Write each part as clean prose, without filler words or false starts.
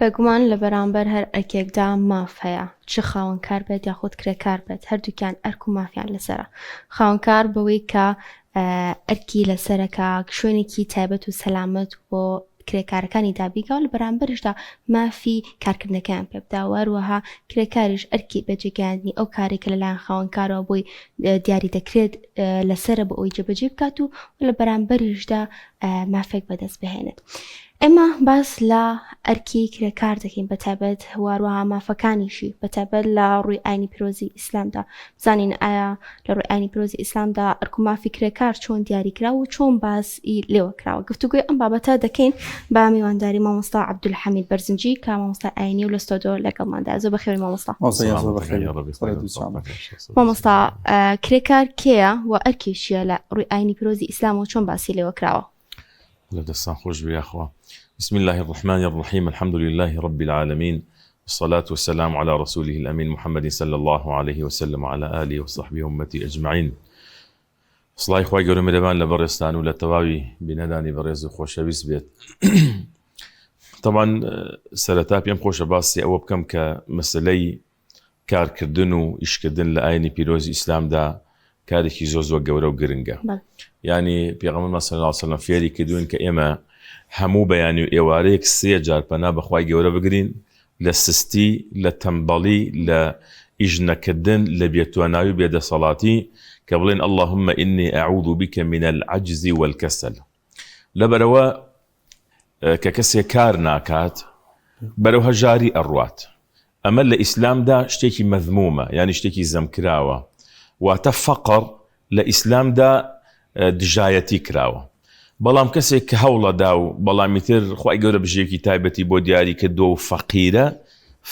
بێگومان لە بەرامبەر هەر ئەرکێکدا ماف هەیە، چ خاوەنکار بێت یاخود کرێکار بێت، هەردووکیان ئەرک و مافیان لەسەرە. خاوەنکار بەوەی کە ئەرکی لەسەرە کە شوێنێکی تایبەت و سەلامەت بۆ کرێکارەکانی دابیکا و لە بەرامبەریشدا مافی کارکردنەکەیان پێ بدا و هەروەها کرێکاریش ئەرکی بەجێگەیاندنی ئەو کارێک کە لەلایەن خاوەنکارەوە بۆی دیاری دەکرێت لەسەرە بۆ ئەوی جێبەجێ بکات و لە بەرامبەریشدا مافێک بەدەست بهێنێت. ئێمە باس لە ئەرکی کرێکار دەکەین بە تایبەت هەروەها مافەکانیشی بە تایبەت لە ڕووی ئاینی پیرۆزی ئیسلامدا بزانین ئایا لە ڕووی ئاینی پیرۆزی ئیسلامدا ئەرک و مافی کرێکار چۆن دیاری کرا و چۆن باس لێوە کراوە گفتوگۆی ئەم بابەتە دەکەین بە میوانداری مامۆستا عەبدولحەمید بەرزنجی کە مامۆستا ئاینی و لە ستۆدیۆ لەگەڵماندا زۆر بەخێر مامۆستا. مامۆستا کرێکار کێیە و ئەرکی چییە لە ڕووی ئاینی پیرۆزی ئیسلامەوە چۆن باسی لێوە کراوە؟ لە دەستان خۆش بێ یاخوا. بسم الله الرحمن الرحیم الحمد لله رب العالمین والصلاة والسلام على رسوله الأمین محمد صلى الله عليه وسلم وعلى آله وصحبه وأمته أجمعین سڵای خوای گەورە میرەبان لە بەڕێزتان و لە تەواوی بینەرانی بەڕێز و خۆشەویست بێت طبعا سەرەتا پێم خۆشە باسی ئەوە بکەم کە مەسلەی کارکردن و ئیشکردن لە ئاینی پیرۆزی ئیسلامدا کارێکی زۆر زۆر گەورە و گرنگە ینی پێغەمبەرمان صلی الله علیه وسلم فێری کردوین کە ئێمە هەموو بەیانی و ئێوارەیەک سێ جار پەنا بەخوای گەورە بگرین لە سستی لە تەمبەڵی لە ئیش نەکردن لە بێتواناوی و بێدەسەڵاتی کە بڵێن اللهم إني أعوذ بك من العجز والكسل لەبەرئەوە کە کەسێک کار ناکات بەرەو هەژاری ئەڕوات ئەمە لە ئیسلامدا شتێکی مەذمومە یانی شتێکی زەمکراوە واتە فەقڕ لە ئیسلامدا دژایەتی کراوە بەڵام کەسێک کە هەوڵەدا و بەڵامی تر خوای گەورە بژێکی تایبەتی بۆ دیاری کردووە و فەقیرە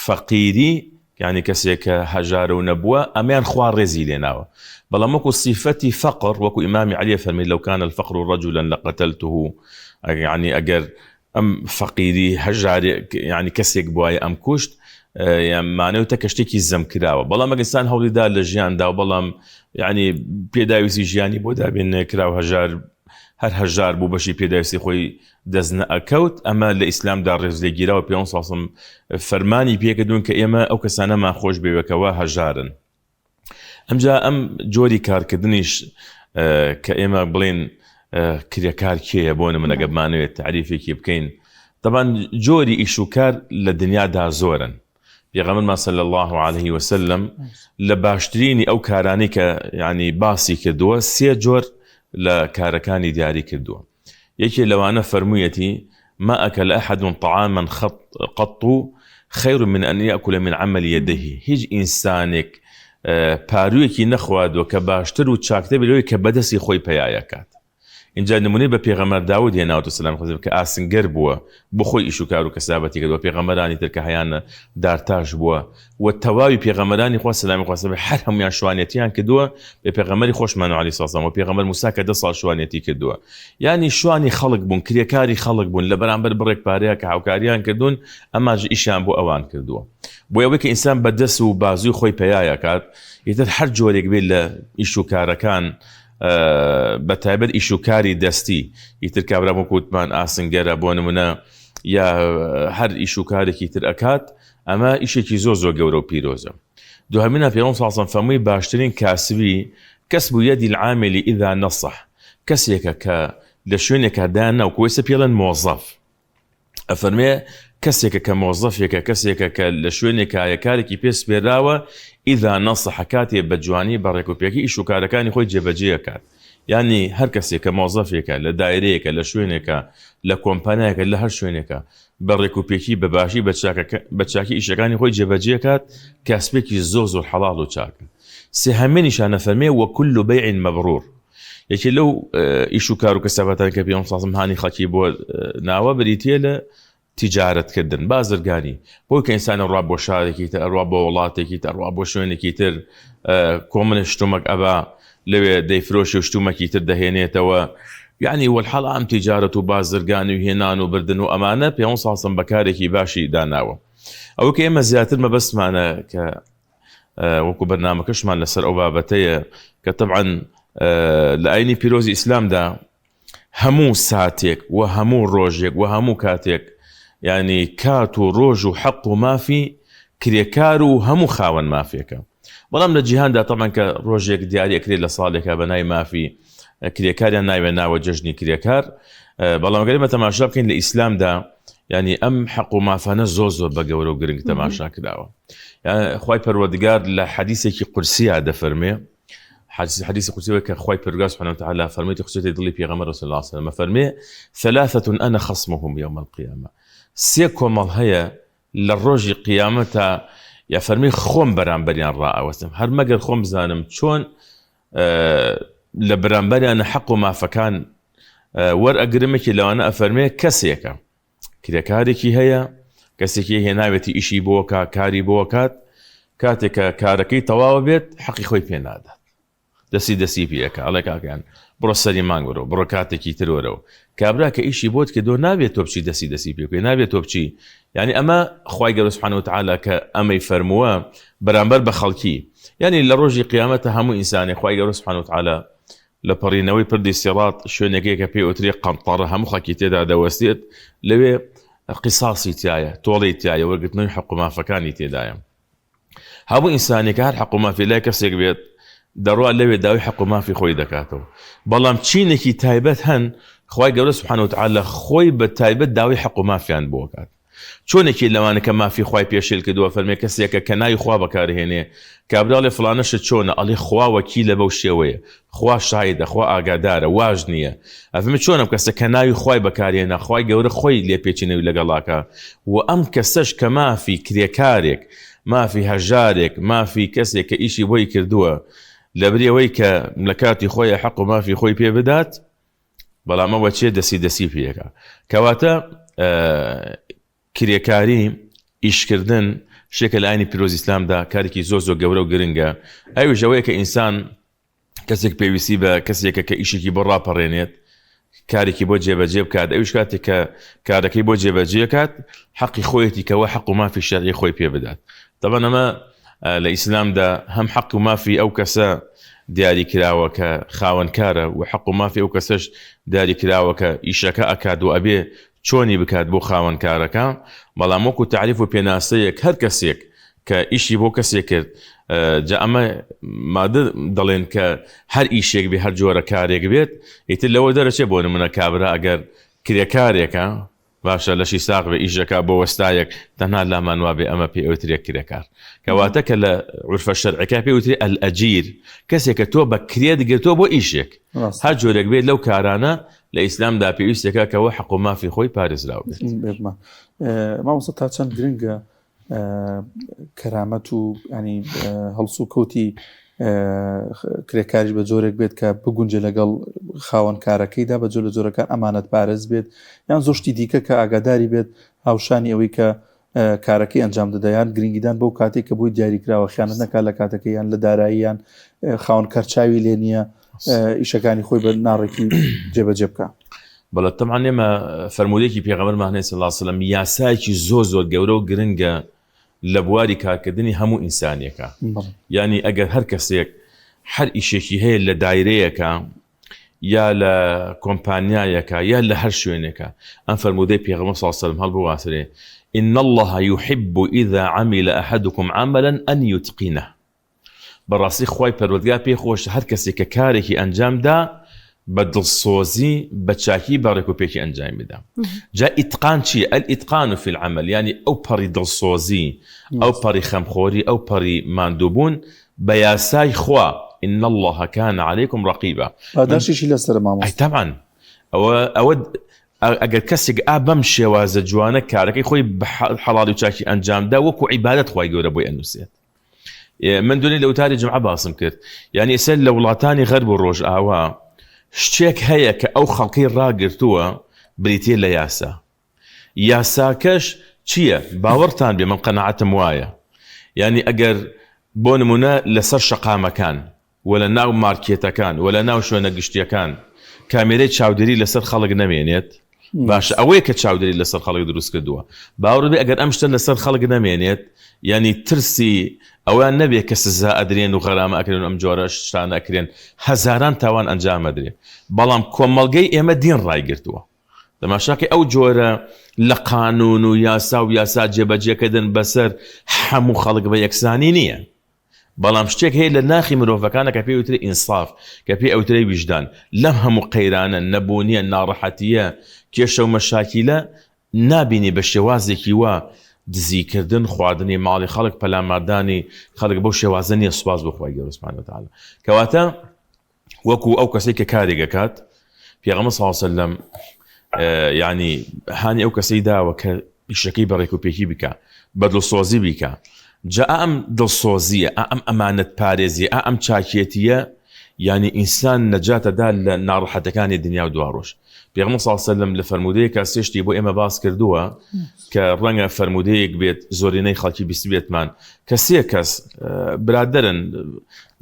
فەقیری یانی کەسێک کە هەژارە و نەبووە ئەمەیان خوا ڕێزی لێناوە بەڵام وەکو سیفەتی فەقر وەکو ئیمامی عەلی فەرمی لو کان الفقر رجلا لقتلته یعنی ئەگەر ئەم فەقیری هەژارێک یعنی کەسێک بواە ئەم کوشت یان مانەوتە کە شتێکی زەم کراوە بەڵام ئەگەسان هەوڵیدا لە ژیاندا و بەڵام یعنی پێداویستی ژیانی بۆ دابین نەکرا و هەژار هەر هەژار بوو بەشی پێداویستی خۆی دەست نەئەکەوت ئەمە لە ئیسلامدا ڕێزلێگیراوە پێ ساسم فەرمانی پێکردوون کە ئێمە ئەو کەسانەمان خۆش بێوێکەوە هەژارن ئەمجا ئەم جۆری کارکردنیش کە ئێمە بڵێن کرێکار کێیە بۆ نمونە گە بمانەوێت تعریفێکی بکەین دەبان جۆری ئیش و کار لە دنیادا زۆرن پێغەمبەرمان صلی الله علیه وسلم لە باشترینی ئەو کارانەی کە ینی باسی کردووە سێ جۆر لە کارەکانی دیاری کردووە یەکێ لەوانە فەرموویەتی، ما اکل احد طعاما قط خیر من ان یاکل من عمل یدیه، هیچ ئینسانێک پاروویەکی نەخواردووە کە باشتر و چاکتر بێت لەوەی کە بەدەستی خۆی پەیایەکات. ئینجا نمونەی بە پێغەمبەر داود هێناوەتە سەلامی خودا کە ئاسنگەر بووە بۆ خۆی ئیش و کار و کەسابەتی کردووە پێغەمبەرانی تر کە هەیانە دارتاش بووە و تەواوی پێغەمبەرانی خوا سەلامی خوا سەر هەر هەموویان شوانێتیان کردووە بێ پێغەمبەری خۆشمان علی ساسان و پێغەمبەر موسا کە 10 ساڵ شوانێتی کردووە یانی شوانی خەڵک بوون کرێکاری خەڵک بوون لە بەرامبەر بڕێک پارەیە کە هاوکاریان کردوون ئەماج ئیشیان بۆ ئەوان کردووە بۆ ئەوەی کە ئینسان بە دەست و بازوی خۆی پەیایەکات ئیتر هەر جۆرێک بێت لە ئیش و کارەکان بە تایبەت ئیش و کاری دەستی ئیتر کابرا وەکو وتمان ئاسنگەرە بۆ نمونە یا هەر ئیش و کارێکی تر ئەکات ئەمە ئیشێکی زۆر زۆر گەورە و پیرۆزە. دوهەمینا پێغەمبەر صلی اللە علیە وسلم فەرمووی باشترین کاسبی کسب ید العامل اذا نصح کەسێکە کە لە شوێنێکا دایان ناو کۆیسە پێڵێن مۆزەف ئەفەرمێ کەسێکە کە مۆزەفێکە کەسێکە کە لە شوێنێکایە کارێکی پێ سپێراوە اذا نصح کاتێ بە جوانی بە ڕێکوپێکی ئیش و کارەکانی خۆی جێبەجێ ئەکات یانی هەر کەسێک کە مۆزەفێکە لە دایرەیەکە لە شوێنێکە لە کۆمپانیایەکە لە هەر شوێنێکە بە ڕێکوپێکی بە باشی بە چاکەکە بە چاکی ئیشەکانی خۆی جێبەجێکات کاسبێکی زۆر زۆر حەڵاڵ و چاکە سێهەمینیشان ئەفەرمێ وکل بەیع مبرور یەکێ لەو ئیش و کار و کەسابەتان کە پێم سازم هانی خەڵکی بۆ ناوە بریتە لە تیجارەتکردن بازرگانی بۆ کە ئینسان ئەڕوا بۆ شارێکی تر ئەڕوا بۆ وڵاتێکی تر ئەڕوا بۆ شوێنێکی تر کۆمەڵێ شتومەک ئەبا لەوێ دەیفرۆشی و شتومەکی تر دەهێنێتەوە یعنی وەلحاڵ ئەم تیجارەت و بازرگانی و هێنان و بردن و ئەمانە پێ ساسم بەکارێکی باشی داناوە ئەوە کە ئێمە زیاتر مەبەستمانە کە وەکو بەرنامەکەشمان لەسەر ئەو بابەتەیە کە طبعا لە ئاینی پیرۆزی ئیسلامدا هەموو ساتێک و هەموو ڕۆژێک و هەموو کاتێک یانی کات و ڕۆژ و حەق و مافی کرێکار و هەموو خاوەن مافێکە. بەڵام لە جیهاندا تەبعەن کە ڕۆژێک دیاری ئەکرێت لە ساڵێکا بە ناوی مافی کرێکاریان ناوێ ناوە جەژنی کرێکار بەڵام گەر ئێمە تەماشا بکەین لە ئیسلامدا یعنی ئەم حەق و مافانە زۆر زۆر بە گەورە و گرنگ تەماشا کراوە خوای پەروەردگار لە حەدیسێکی قورسیا دەفەرمێ حديث حديث قدسي کە خوای پەروەردگار سبحانه وتعالى فەرموویەتی خستێتە دڵی پێغەمبەر صلی الله علیه وسلم فەرمێ ثلاثة أنا خصمهم يوم القيامة سێ کۆمەڵ هەیە لە ڕۆژی قیامەتا یا فەرمی خۆم بەرامبەریان ڕائەوەستم هەر مەگەر خۆم بزانم چۆن لە بەرامبەریانە حەق و مافەکان وەرئەگرمێکی لەوانە ئەفەرمێ کەسێکە کرێکارێکی هەیە کەسێکی هێناوێتی ئیشی بۆکە کاری بۆکات کاتێک کە کارەکەی تەواوە بێت حەقی خۆی پێ نادات دەستی دەستی پێ ئەکا ئەڵێ کاکەیان بڕۆ سەری مانگ وەرەوە بڕۆ کاتێکی تر وەرەوە کابرا کە ئیشی بۆت کردووە نابێت تۆ بچی دەستی دەستی پێ بکەی نابێت تۆ بچی یعنی ئەمە خوای گەورە سبحانه وتعالی کە ئەمەی فەرمووە بەرامبەر بە خەڵکی یعنی لە ڕۆژی قیامەتە هەموو ئینسانێک خوای گەورە سبحانه وتعالی لە پەڕینەوەی پردی سیڕات شوێنێکەیە کە پێی ئۆترێ قەنتەڕە هەموو خەڵکی تێدا دەوەستێت لەوێ قیساسی تایە تۆڵەی تایە وەرگرتنەوەی حەق و مافەکانی تێدایە هەموو ئینسانێک هەر حەق و مافی لای کەسێک بێت دەڕوا لەوێ داوای حەق و مافی خۆی دەکاتەوە بەڵام چینێکی تایبەت هەن خوای گەورە سبحانه وتعالی خۆی بە تایبەت داوای حەق و مافیان بۆ کات چۆنێکی لەوانە کە مافی خوای پێشێل کردووە فەرمێ کەسێکە کە ناوی خوا بەکارهێنێ کابرا ئەڵێ فڵانە شت چۆنە ئەڵێ خوا وەکیلە بەو شێوەیە خوا شایدە خوا ئاگادارە واش نییە ئەفەرمێ چۆن ئەم کەسە کە ناوی خوای بەکارهێنا خوای گەورە خۆی لێپێچینەوی لەگەڵاکا و ئەم کەسەش کە مافی کرێکارێک مافی هەژارێک مافی کەسێک کە ئیشی بۆی کردووە لەبری ئەوەی کە لە کاتی خۆی حەق و مافی خۆی پێ بدات بەڵام ئەوە چێ دەسی دەسی پێەکە کەواتە کرێکاری، ئیشکردن، شتێکە لە ئاینی پیرۆزی ئیسلامدا کارێکی زۆر زۆر گەورە و گرنگە، ئەویش ئەوەیە کە ئینسان کەسێک پێویستی بە کەسێکە کە ئیشێکی بۆ ڕاپەڕێنێت، کارێکی بۆ جێبەجێ بکات، ئەویش کاتێک کە کارەکەی بۆ جێبەجێ کات حەقی خۆیەتی کەەوە حەق و مافی شەرعی خۆی پێ بدات. تەبعەن ئەمە لە ئیسلامدا هەم حەق و مافی ئەو کەسە دیاری کراوە کە خاوەنکارە و حەق و مافی ئەو کەسەش دیاری کراوە کە ئیشەکە ئەکات و ئەبێ چۆنی بکات بۆ خاوەن کارەکە، بەڵام وەکو تەعریف و پێناسەیەک هەر کەسێک کە ئیشی بۆ کەسێک کرد جا ئەمە مادە دەڵێن کە هەر ئیشێک بێ هەر جۆرە کارێک بێت ئیتر لەوە دەرەچێ بۆ نمونە کابرا ئەگەر کرێکارێکە باشە لەشی ساغ بێ ئیشەکە بۆ وەستایەک تەنها لامان وابێ ئەمە پێ ئەوترێ کرێکار کەواتە کە لە عورفە شەرعەکە پێ وترێ الأجير کەسێک کە تۆ بە کرێت گرتووە بۆ ئیشێک هەر جۆرێک بێت لەو کارانە لە ئیسلامدا پێویستەکە کەەوە حەق و مافی خۆی پارێزراو بێت. بێگومان مامۆستا تا چەند گرنگە کەرامەت و ینی هەڵسوکەوتی کرێکاریش بە جۆرێک بێت کە بگونجێ لەگەڵ خاوەن کارەکەیدا بە جۆر لە جۆرەکان ئەمانەت پارێز بێت یان زۆر شتی دیکە کە ئاگاداری بێت هاوشانی ئەوەی کە کارەکەی ئەنجام دەدا یان گرنگیدان بەو کاتێک کە بۆی دیاریکراوە خیانەت نەکات لە کاتەکەی یان لە دارایی یان خاوەن کار چاوی لێ نییە ئیشەکانی خۆی بە ناڕێکی جێبەجێ بکە. بەڵێ تەبعەن ئێمە فەرموودەیەکی پێغەمبەرمان هەیە صلی اللە علیه وسلم یاسایەکی زۆر زۆر گەورە و گرنگە لە بواری کارکردنی هەموو ئینسانێکە یعنی ئەگەر هەر کەسێک هەر ئیشێکی هەیە لە دایرەیەکە یا لە کۆمپانیایەکە یا لە هەر شوێنێکە ئەم فەرموودەی پێغەمبەر صلی اللە علیه وسلم هەڵبواسرێ إن الله يحب إذا عمل أحدكم عملا أن يتقنه بەڕاستی خوای پەروەردگار پێی خۆشە هەر کەسێک کە کارێکی ئەنجام دا بە دڵسۆزی بە چاکی بە ڕێک و پێکی ئەنجامی بدا جا ئیتقان چییە الإتقان في العمل یعنی ئەو پەڕی دڵسۆزی ئەو پەڕی خەمخۆری ئەو پەڕی ماندووبوون بە یاسای خوا إن الله كان عليكم رقيبا پاداشتیشی لەسەرە مامۆستا ئەی تەبعەن ئەوە ئەوە ئەگەر کەسێک ئا بەم شێوازە جوانە کارەکەی خۆی بە حەڵاڵی و چاکی ئەنجامدا وەکو عیبادەت خوای گەورە بۆی ئەنووسێت من دوێنێ لە وتاری جمعە باسم کرد یعنی ئێستا لە وڵاتانی غەرب و ڕۆژئاوا شتێک هەیە کە ئەو خەڵکەی ڕاگرتووە بریتە لە یاسا یاساکەش چییە باوەڕتان بێ من قەناعەتم وایە یعنی ئەگەر بۆ نمونە لەسەر شەقامەکان و لە ناو مارکێتەکان و لە ناو شوێنە گشتیەکان کامێرەی چاودێری لەسەر خەڵک نەمێنێت باشە ئەوەیە کە چاودێری لەسەر خەڵک دروست کردووە باوەڕ بێ ئەگەر ئەم شتە لەسەر خەڵک نەمێنێت یعنی ترسی ئەویان نەبێ کە سزا ئەدرێن و غەرامە ئەکرێن و ئەم جۆرە شتانە ئەکرێن هەزاران تاوان ئەنجام ئەدرێ بەڵام کۆمەڵگەی ئێمە دین ڕایگرتووە. تەماشاکەی ئەو جۆرە لە قانون و یاسا و یاسا جێبەجێکردن بەسەر هەموو خەڵک بە یەکسانی نییە. بەڵام شتێک هەیە لە ناخی مرۆڤەکانە کە پێی وترێ ئینساف، کە پێی ئەوترێ ویژدان. لەم هەموو قەیرانە، نەبوونییە، ناڕەحەتییە، کێشە و مەشاکیلە نابینی بە شێوازێکی وا دزیکردن، خواردنی ماڵی خەڵک، پەلاماردانی خەڵک بەو شێوازە نییە سوپاس بۆ خوای گەورە سبحانە وتعالی. کەواتە وەکو ئەو کەسەی کە کارێک ئەکات پێغەمبەر صلی الله علیه وسلم یعنی هانی ئەو کەسەی داوە کە ئیشەکەی بە ڕێک و پێکی بکە بە دڵسۆزی بیکە جا ئەم دڵسۆزیە ئەم ئەمانەت پارێزی ئەم چاکێتیە یعنی ئینسان نەجاتە دا لە ناڕەحەتەکانی دنیا و دواڕۆژ پێغەمبەر صلی الله علیه وسلم لە فەرموودەیەکا سێ شتی بۆ ئێمە باس کردووە کە ڕەنگە فەرموودەیەک بێت زۆرینەی خەڵکی بیستبێتمان کە سێ کەس برادەرن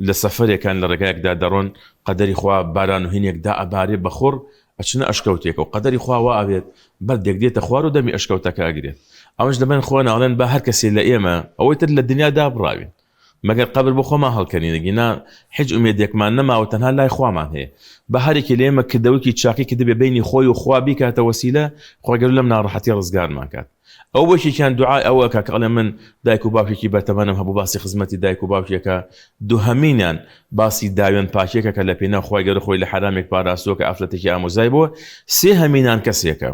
لە سەفەرێکان لە ڕێگایەکدا دەڕۆن قەدەری خوا باران و هینێک دا ئەبارێ بەخوڕ ئەچنە ئەشکەوتێکە و قەدەری خوا وا ئەبێت بەردێک دێتە خوار و دەمی ئەشکەوتەکە ئەگرێت ئەوەش لەبەن خۆیان ئەڵێن با هەر کەسێ لە ئێمە ئەوەی تر لە دنیا دابڕاوین مەگەر قەبر بۆ خۆمان هەڵکەنین ئەگینا حیچ ئومێدێکمان نەماوە تەنها لای خوامان هەیە با هەرێکی لە ئێمە کردەوەکی چاکی کردبێ بەینی خۆی و خوا بیکاتە وەسیلە خوای گەورە لەم ناڕەحەتیە ڕزگارمان کات ئەو بەشێکیان دوعای ئەوە ئەکا کە ئەڵێ من دایک و باوکێکی بەتەمەنم هەبوو باسی خزمەتی دایک و باوکێکە دوهەمینیان باسی داوێن پاکێکە کە لە پێناو خوای گەورە خۆی لە حەرامێک پاراستووە کە ئافرەتێکی ئامۆزای بووە سێهەمینان کەسێکە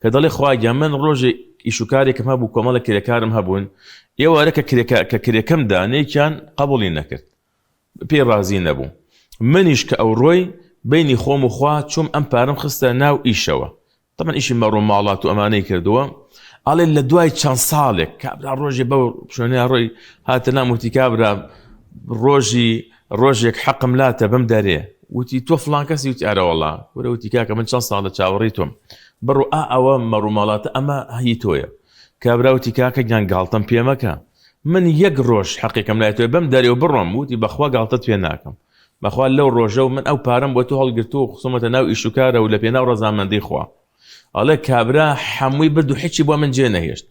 کە دەڵێ خوا گیان من ڕۆژێ ئیش و کارێکم هەبوو کۆمەڵە کرێکارم هەبوون ئێوارە کە کرێکە کە کرێکەم دا نێکیان قەبوڵی نەکرد پێی ڕازی نەبوو منیش کە ئەو ڕۆی بینی خۆم و خوا چوم ئەم پارەم خستە ناو ئیشەوە تەبعەن ئیشی مەڕ و ماڵات و ئەمانەی کردووە ئەڵێ لە دوای چەند ساڵێک کابرا ڕۆژێ بەو شوێنە ڕۆی هاتە لام وتی کابرا ڕۆژی ڕۆژێک حەقم لاتە بم دەرێ وتی تۆ فڵان کەسی وتی ئەرەوەڵا وەرە وتی کاکە من چەند ساڵە چاوەڕێی تۆم بڕۆ ئا ئەوە مەڕوماڵاتە ئەمە هی تۆیە کابرا وتی کاکە گیان گاڵتەم پێ مەکە من یەک ڕۆژ حەقێکم لای تۆیە بم دەرێ و بڕۆم وتی بەخوا گاڵتەت پێ ناکەم بەخوا لەو ڕۆژە و من ئەو پارەم بۆ تۆ هەڵگرتووە و خستومەتە ناو ئیش و کارە و لە پێناو ڕەزامەندی خوا ئەڵێ کابرا حەمووی برد و حیچی بۆ من جێ نەهێشت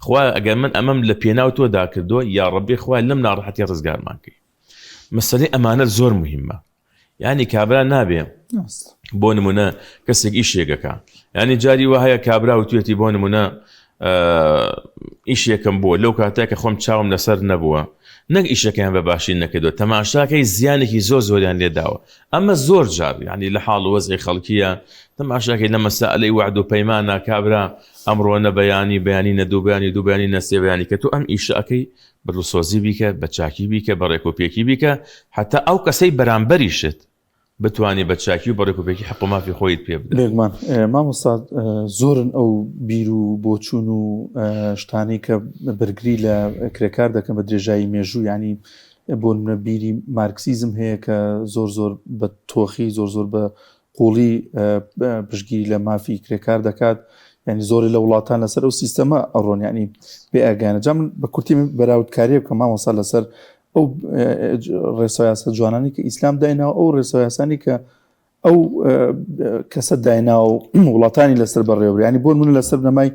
خوایە ئەگەر من ئەمەم لە پێناو تۆدا کردووە یاڕەبی خوایە لەم ناڕەحەتی ڕزگارمان کەی مەسەلەی ئەمانەت زۆر مهمە یعنی کابرا نابێ بۆ نمونە کەسێک ئیشێکەکە ینی جاری وە هەیە کابرا وتوێتی بۆ نمونە ئیشێکم بووە لەو کاتە کە خۆم چاوم لەسەر نەبووە نەک ئیشەکەیان بە باشی نەکردووە تەماشاکەی زیانێکی زۆر زۆریان لێداوە ئەمە زۆر جار یعنی لە حاڵ وەزعی خەڵکیە تەماشاکەی لە مەسەلەی وەعد و پەیمانە کابرا ئەمڕۆ نە بەیانی بەیانی نە دووبیانی دووبیانی نە سێبیانی کە تۆ ئەم ئیشە ئەکەی بە دڵسۆزی بیکە بە چاکی بیکە بە ڕێکوپێکی بیکە حتا ئەو کەسەی بەرامبەریشت بتوانێ بە چاکی و بە ڕێکوپێکی حەق و مافی خۆیت پێ بدات. بێگومان مامۆستا زۆرن ئەو بیر و بۆچوون و شتانەی کە بەرگری لە کرێکار دەکەن بە درێژایی مێژوو یعنی بۆ نمونە بیری مارکسیزم هەیە کە زۆر زۆر بە تۆخی زۆر زۆر بە قوڵی پشگیری لە مافی کرێکار دەکات یعنی زۆری لە وڵاتان لەسەر ئەو سیستەمە ئەڕۆن یعنی بێ ئاگانە جا من بە کورتی بەراوردکاریە بکەم مامۆستا لەسەر ئەو ڕێسایاسە جوانانی کە ئیسلام دایناوە ئەو ڕێسایاسانی کە ئەو کەسە دایناوە وڵاتانی لەسەر بەڕێوەبرانی بۆ من لەسەر بنەمای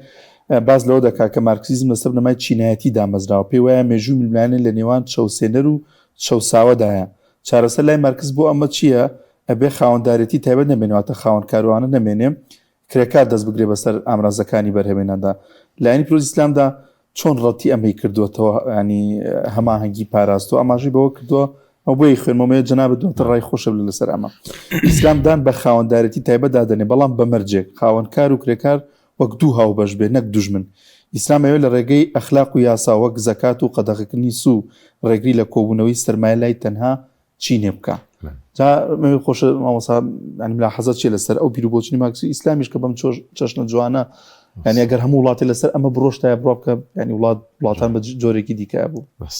باز لەوە دەکات کە مارکسیزم لەسەر بنەمای چینایەتی دامەزراوە پێی وایە مێژوو ململانێ لە نێوان چەوسێنەر و چەوساوەدایە چارەسەر لای مارکس بۆ ئەمە چییە ئەبێ خاوەندارێتی تایبەت نەمێنێ واتە خاوەن کاروانە نەمێنێ کرێکار دەست بگرێ بەسەر ئامرازەکانی بەرهەمێناندا لایەنی پیرۆزی ئیسلامدا چۆن ڕەتی ئەمەی کردووەتەوە ینی هەماهەنگی پاراستوە ئاماژەی بەوە کردووە ئەو بۆی خوێنمەوەیە جەنابت دواتر ڕای خۆشە بلە لەسەر ئەمە ئیسلام دان بە خاوەندارێتی تایبەت دادەنێ بەڵام بە مەرجێک خاوەنکار و کرێکار وەک دوو هاوبەش بێ نەک دوژمن ئیسلام ئەوێ لە ڕێگەی ئەخلاق و یاسا وەک زەکات و قەدەغەکردنی سوو ڕێگری لە کۆبوونەوەی سەرمایە لای تەنها چینێ بکا جا خۆشە مامۆسا ینی ملاحەزە چیە لەسەر ئەو بیر و بۆچونی مارکسی ئیسلامیش کە بەم چەشنە جوانە یعنی ئەگەر هەموو وڵاتی لەسەر ئەمە بڕۆشتایە بڕۆ بکە ینی وڵات وڵاتان بە جۆرێکی دیکە بوو بەس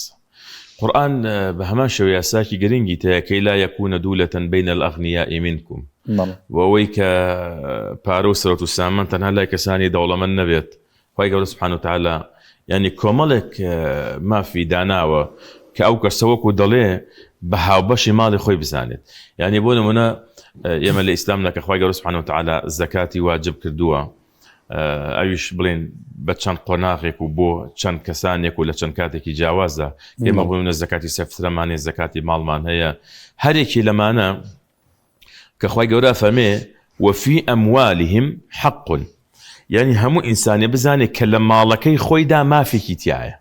قورآن بە هەمان شێوە یاساکی گرنگی تەیە کەی لا یەکونە دولەتەن بین الأغنیاء منکم وەوەی کە پارە و سەرەت و سامان تەنها لای کەسانی دەوڵەمەند نەبێت خوای گەورە سبحانە وتعالی یعنی کۆمەڵێک مافی داناوە کە ئەو کەسە وەکو دەڵێ بە هاوبەشی ماڵی خۆی بزانێت یعنی بۆ نمونە ئێمە لە ئیسلامدا کە خوای گەورە سبحانە وتعالی زەکاتی واجب کردووە ئەویش بڵێن بە چەند قۆناغێک و بۆ چەند کەسانێک و لە چەند کاتێکی جیاوازە ئێمە بۆ زەکاتی سەفترەمان هەیە زەکاتی ماڵمان هەیە هەرێکی لەمانە کە خوای گەورە فەرمێ. وفی اموالهم حق یانی هەموو ئینسانێ بزانێ کە لە ماڵەکەی خۆیدا مافێکی تیایە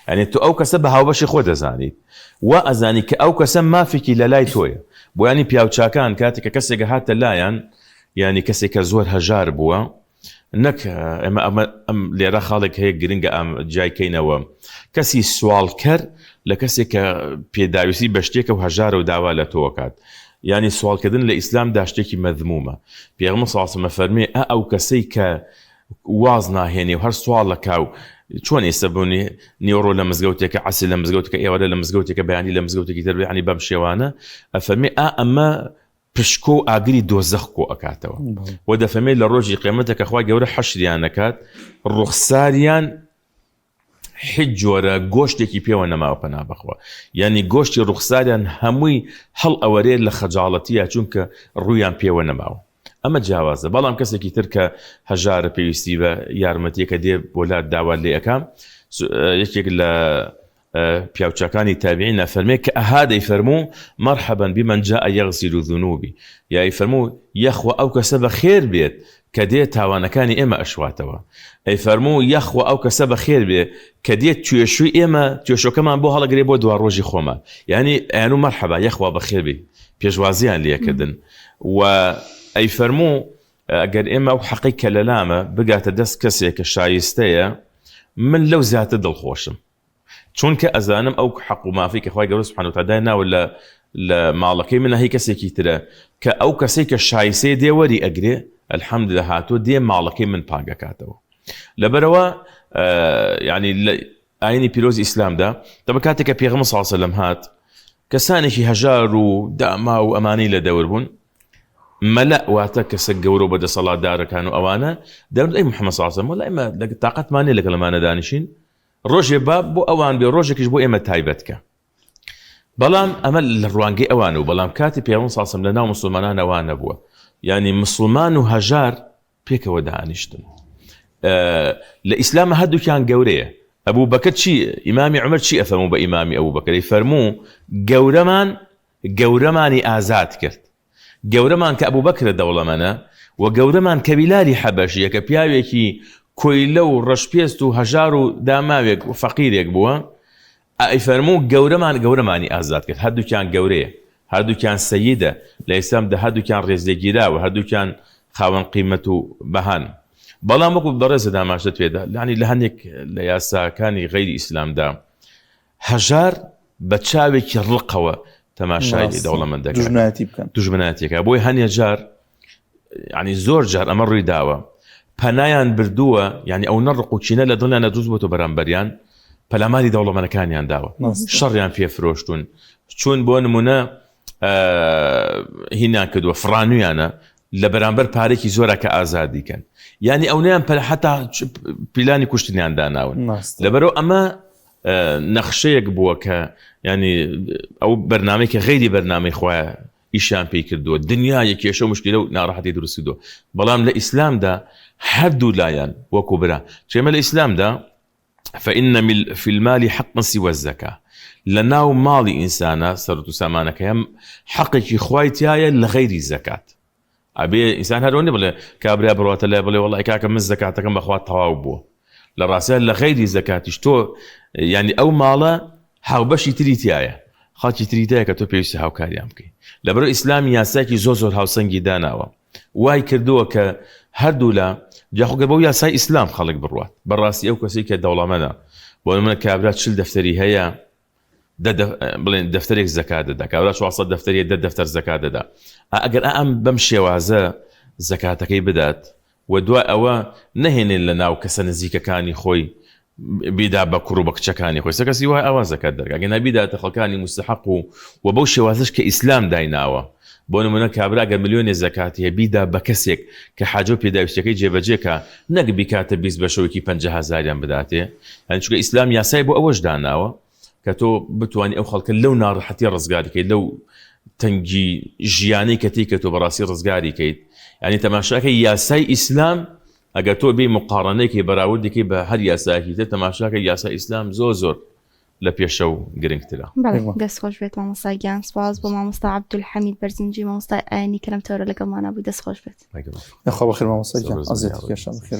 یانی تۆ ئەو کەسە بە هاوبەشی خۆ دەزانیت وا ئەزانی کە ئەو کەسە مافێکی لە لای تۆیە بۆیانی پیاوچاکان کاتێک کە کەسێک هاتە لایان یانی کەسێک کە زۆر هەژار بووە نەک ئێمە ئەمە ئەم لێرە خاڵێک هەیە گرنگە ئەم جای کەینەوە کەسی سواڵکەر لە کەسێک کە پێداویستی بە شتێکە و هەژارە و داوا لە تۆکات یانی سواڵکردن لە ئیسلامدا شتێکی مەذمومە پێغەمبەر صلی اللە علیە وسلم ئەفەرموێ ئا ئەو کەسەی کە واز ناهێنێ و هەر سواڵ ئەکا و چۆن ئێستا بۆ نیوەڕۆ لە مزگەوتێکە عەسر لە مزگەوتێکە ئێوارە لە مزگەوتێکە بەیانی لە مزگەوتێکی تر یانی بەم شێوانە ئەفەرمێ ئا ئەمە پشکۆ و ئاگری دۆزەخ کۆ ئەکاتەوە و دەفەرمێ لە ڕۆژی قیامەتە کە خوای گەورە حەشریان ئەکات ڕوخساریان هیچ جۆرە گۆشتێکی پێوە نەماوە پەنا بەخوا یانی گۆشتی ڕوخساریان هەمووی هەڵ ئەوەرێ لە خەجاڵەتیە چونکە ڕوویان پێوە نەماوە ئەمە جیاوازە بەڵام کەسێکی تر کە هەژارە پێویستی بە یارمەتیەکە دێ بۆ لات داوا لێ ئەکا یەکێک لە پیاوچاکانی تابعین ئەفەرمێ کە ئەها دەیفەرموو مرحبا بمن جاء یغسل ذنوبی یا ئەیفەرموو یەخوا ئەو کەسە بەخێر بێت کە دێ تاوانەکانی ئێمە ئەشواتەوە ئەیفەرموو یەخوا ئەو کەسە بەخێر بێ کە دێ توێشوی ئێمە توێشۆکەمان بۆ هەڵەگرێ بۆ دواڕۆژی خۆمان یانی ئەیانوو مەرحەبا یەخوا بەخێر بێی پێشوازیان لێکردن و ئەیفەرموو ئەگەر ئێمە ئەو حەقەی کە لەلامە بگاتە دەست کەسێک کە شایستەیە من لەو زیاتر دڵخۆشم چونکە ئەزانم ئەو حەق و مافەی کە خوای گەورە سبحانە وتعالی دای ناوە لە لە ماڵەکەی منە هی کەسێکی ترە کە ئەو کەسەی کە شایسەیە دێ وەری ئەگرێ الحمدلله هاتووە دێ ماڵەکەی من پاک ئەکاتەوە لەبەرەوە یعنی لە ئاینی پیرۆزی ئیسلامدا دەبە کاتێک کە پێغەمبەر صلی الله علیه و سلم هات کەسانێکی هەژار و داما و ئەمانەی لە دەور بوون مەلەء واتە کەسە گەورە و بەدەسەڵاتدارەکان و ئەوانە دەڵێن ئەی محەممەد صلی الله علیه و سلم وەڵا ئێمە لە تاقەتمان نییە لەگەڵ ئەمانە دانیشین ڕۆژێ با بۆ ئەوان بێ ڕۆژێکیش بۆ ئێمە تایبەت کە بەڵام ئەمە لە ڕوانگەی ئەوان و بەڵام کاتی پێغەمبەر صلی الله علیه و سلم لە ناو مسلمانان ئەوان نەبووە یعنی مسلمان و هەژار پێکەوە دانیشتن لە ئیسلامە هەردووکیان گەورەیە ئەبوو بەکر چی ئیمامی عمر چی ئەفەرموو بە ئیمامی ئەبوو بەکری فەرموو گەورەمان گەورەمانی ئازاد کرد. گەورەمان کە ئەبوبەکرە دەوڵەمەنە و گەورەمان کە بیلالی حەبەشیە کە پیاوێکی کۆیلە و ڕەشپێست و هەژار و داماوێک و فەقیرێک بووە، ئەیفەرموو گەورەمان گەورەمانی ئازاد کرد. هەردووکیان گەورەیە، هەردووکیان سەیدە، لە ئیسلامدا هەردووکیان ڕێزلێگیراوە، هەردووکیان خاوەن قیمەت و بەهان. بەڵام وەکو بەڕێزت ئاماژەت پێدا، یانی لە هەندێک لە یاساکانی غەیری ئیسلامدا هەژار بە چاوێکی ڕقەوە تەماشای دەوڵەمەند دەکات دوژمنایەتی بکەن دوژمنایەتیەکە بۆی هەنێ جار ینی زۆر جار ئەمە ڕووی داوە پەنایان بردووە یعنی ئەو نەڕق و کینە لە دڵیان دروست بۆتە بەرامبەریان پەلاماری دەوڵەمەنەکانیان داوە شەڕیان پێ فرۆشتون چون بۆ نمونە هینان کردووە فڕانویانە لە بەرامبەر پارێکی زۆرە کە ئازادی کەن یعنی ئەونیان پەل حتا پیلانی کوشتنیان داناون لەبەرەوە ئەمە نەخشەیەک بووە کە ینی ئەو بەرنامەی کە غەیری بەرنامەی خوایە ئیشیان پێی کردووە دنیا یە کێشە و مشکلە و ناڕەحەتی دروست کردووە بەڵام لە ئیسلامدا هەردوو لایەن وەکو برا چێمە لە ئیسلامدا فإن في المال حقا سوى الزكاة لە ناو ماڵی ئینسانە سەرت و سامانەکەیم حەقێکی خوای تایە لە غەیری زەکات ئەبێ ئینسان هەر ئەوە بڵێ کابرا بڕاتە لای بڵێ وەڵای کاکە من زەکاتەکەم بەخوا تەواو بووە لە ڕاستیا لە غەیری زەکاتیش تۆ یعنی ئەو ماڵە هاوبەشی تری تایە خەڵکی تری تایە کە تۆ پێویستە هاوکاریان بکەیت لەبەر ئیسلام یاساکی زۆر زۆر هاوسەنگی داناوە وای کردووە کە هەردوو لە جاخۆگە بەو یاسای ئیسلام خەڵک بڕوات بەڕاستی ئەو کەسی کە دەوڵەمەنە بۆ منە کابرا چل دەفتەری هەیە دە بڵێن دەفتەرێک زەکات دەدا کابرا 400 دەفتەریە دە دەفتەر زەکات دەدا ئەگەر ئەم بەم شێوازە زەکاتەکەی بدات و دوای ئەوە نەهێنێن لە ناو کەسە نزیکەکانی خۆی بیدا بە کوڕ و بە کچەکانی خۆی سەکەسی وای ئەوە زەکات دەرگا گەنا بیداتە خەڵکانی مستحق و و بەو شێوازش کە ئیسلام دایناوە بۆ نمونە کابرا گەر ملیۆنێ زەکاتی هەیە بیدا بە کەسێک کە حاجە و پێداویستیەکەی جێبەجێ کا نەک بیکاتە 20 بەشەوەکی 50 هەزاریان بداتێ یانی چونکە ئیسلام یاسای بۆ ئەوەش داناوە کە تۆ بتوانی ئەو خەڵکە لەو ناڕەحەتی ڕزگاری کەیت لەو تەنگی ژیانەی کە تێی کە تۆ بەڕاستی ڕزگاری کەیت یعنی تەماشاکە یاسای ئیسلام ئەگەر تۆ بێ مقاڕنەیەکی بەراوردێکی بە هەر یاسایەکی تر تەماشاکە یاسای ئیسلام زۆر زۆر. لە پێشە و گرنگترە. بەڵێ دەست خۆش بێت مامۆستا گیان سپاس بۆ مامۆستا عەبدولحەمید بەرزنجی مامۆستای ئاینی کە لەم تەوەرە لەگەڵمانا بووی دەست خۆش بێت. یاخوا بەخێر مامۆستا گیان ئەزیەتی کێشام بەخێر.